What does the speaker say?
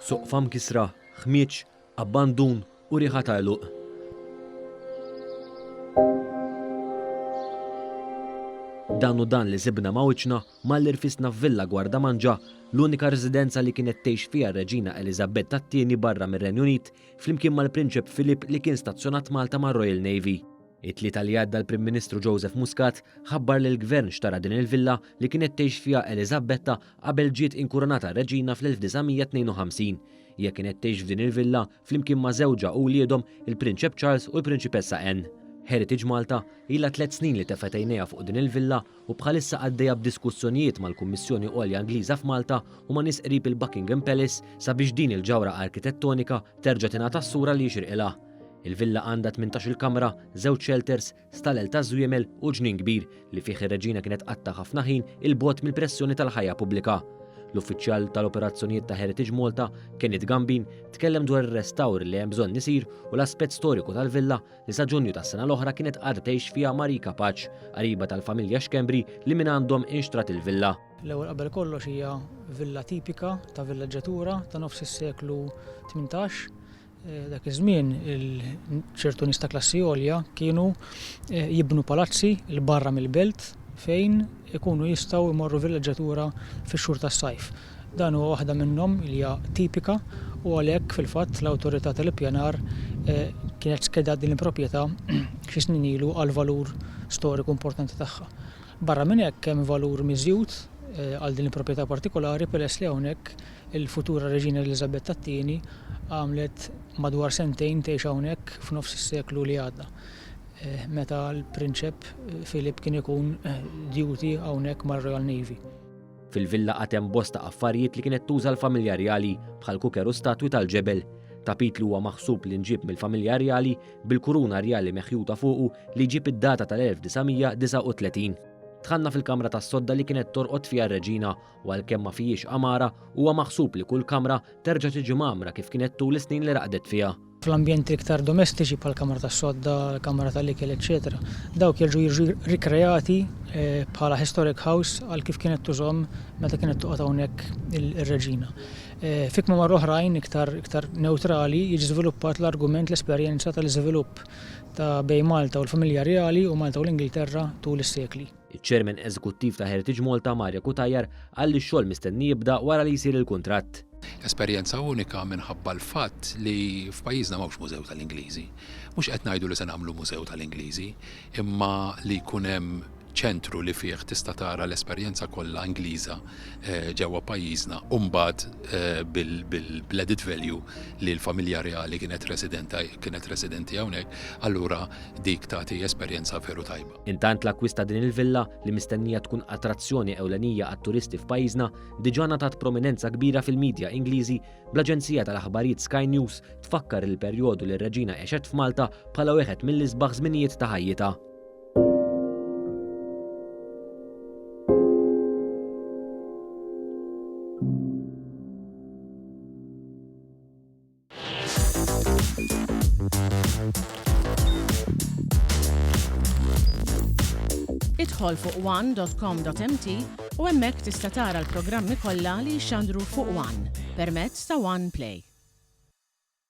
Soqfa mkissra, ħmieġ, abbandun u riħa ta' għeluq. Dan hu dan li sibna ma' wiċċna malli rfisna f'Villa Gwardamanġa, l-unika residenza li kienet tgħix fiha r-Reġina Eliżabetta t-Tieni barra mir-Renju Unit, flimkien mal-Prinċep Philip li kien stazzjonat Malta mar-Royal Navy. It-Tlieta li għadda l-Prim Ministru Joseph Muscat ħabbar li l-Gvern xtara din il-villa li kienet tgħix fiha Eliżabetta qabel ġiet inkurunata Reġina fl-1952. Hija kienet tgħix f'din il-villa flimkien ma' żewġha u wliedhom il-Prinċep Charles u l-Prinċipessa Anne. Heritage Malta ilha tlett snin li tefgħet għajnejha fuq din il-villa u bħalissa għaddejja b'diskussjonijiet mal-Kummissjoni Għolja Ingliża f'Malta u ma' nies qrib il-Buckingham Palace sabiex din il-ġawhra arkitettonika terġa' tingħata s-sura li jixirqilha. Il-villa għandha 18-il kamra, żewġ shelters, stalel taż-żwiemel u ġnien kbir li fih ir-reġina kienet tqatta' ħafna ħin 'il bogħod mill-pressjoni tal-ħajja pubblika. L-uffiċjal tal-operazzjonijiet ta' Heritage Malta, Kenneth Gambin, tkellem dwar ir-restawr li hemm bżonn isir u l-aspett storiku tal-villa li sa Ġunju tas-sena l-oħra kienet għadha tgħix fiha Marika Pace, qariba tal-familja Schembri li mingħandhom inxtrat il-villa. L-ewwel qabel kollox hija villa tipika ta' villaġġatura ta' nofs is-seklu 18. Dak iż-żmien ċertu nies ta' klassi għolja kienu jibnu palazzi 'l barra mill-belt fejn ikunu jistgħu jmorru villaġġatura fix-xhur tas-sajf. Dan huwa waħda minnhom li hija tipika u għalhekk fil-fatt l-Awtorità tal-Ippjanar kienet skedat din il-proprjetà xi snin ilu għall-valur storiku importanti tagħha. Barra minn hekk hemm valur miżjud għal din il-proprjetà partikolari peress li hawnhekk Il-futura Reġina Eliżabetta t-Tieni għamlet madwar sentejn tgħix hawnhekk f'nofs is-seklu li għadda, meta l-Prinċep Philip kien ikun duty hawnhekk mar-Royal Navy. Fil-villa għad hemm bosta affarijiet li kienet tuża l-familja rjali, bħal kuker u statwi tal-ġebel. Tapit li huwa maħsub li nġieb mill-familja rjali, bil-kuruna rjali meħjuta fuqu li jġib id-data tal-1939. Dħalna fil-kamra tas-sodda li kienet torqod fiha r-reġina u għalkemm ma fihiex għamara, huwa maħsub li kull kamra terġa' tiġi mgħammra kif kienet tul is-snin li raqdet fiha. Fl-ambjenti iktar domestiċi bħall-kamra tas-sodda, l-kamra tal-ikel eċċetera, dawk jerġgħu jiġu rikreati bħala historic house għal kif kienet tużhom meta kienet toqgħod hawnhekk ir-reġina. Fi kmamar oħrajn iktar iktar newtrali jiġi żviluppat l-argument l-esperjenza tal-iżvilupp ta' bejn Malta u l-familja rjali u Malta u l-Ingilterra tul is-sekli. Iċ-Chairman Eżekuttiv ta' Heritage Malta, Mario Cutajar, qal li x-xogħol mistenni jibda wara li jsir il-kuntratt. Esperjenza unika minħabba l-fatt li f'pajjiżna m'hawnx mużew tal-Ingliżi. Mhux qed ngħidu li se nagħmlu mużew tal-Ingliżi, imma li jkun hemm ċentru li fih tista' tara l-esperjenza kollha Ingliża ġewwa pajjiżna u mbagħad bl-added value li l-familja reali kienet residenta kienet residenti hawnhekk, allura dik tagħti esperjenza veru tajba. Intant l-akkwist ta' din il-villa, li mistennija tkun attrazzjoni ewlenija għat-turisti f'pajjiżna, diġà ngħatat prominenza kbira fil-midja Ingliżi, bl-aġenzija tal-aħbarijiet Sky News tfakkar il-perjodu li r-Reġina għexet f'Malta bħala wieħed mill-isbaħ żminijiet ta' ħajjitha. Idħol fuq one.com.mt u hemmhekk tista' tara l-programmi kollha li jixxandru fuq One permezz ta' One Play.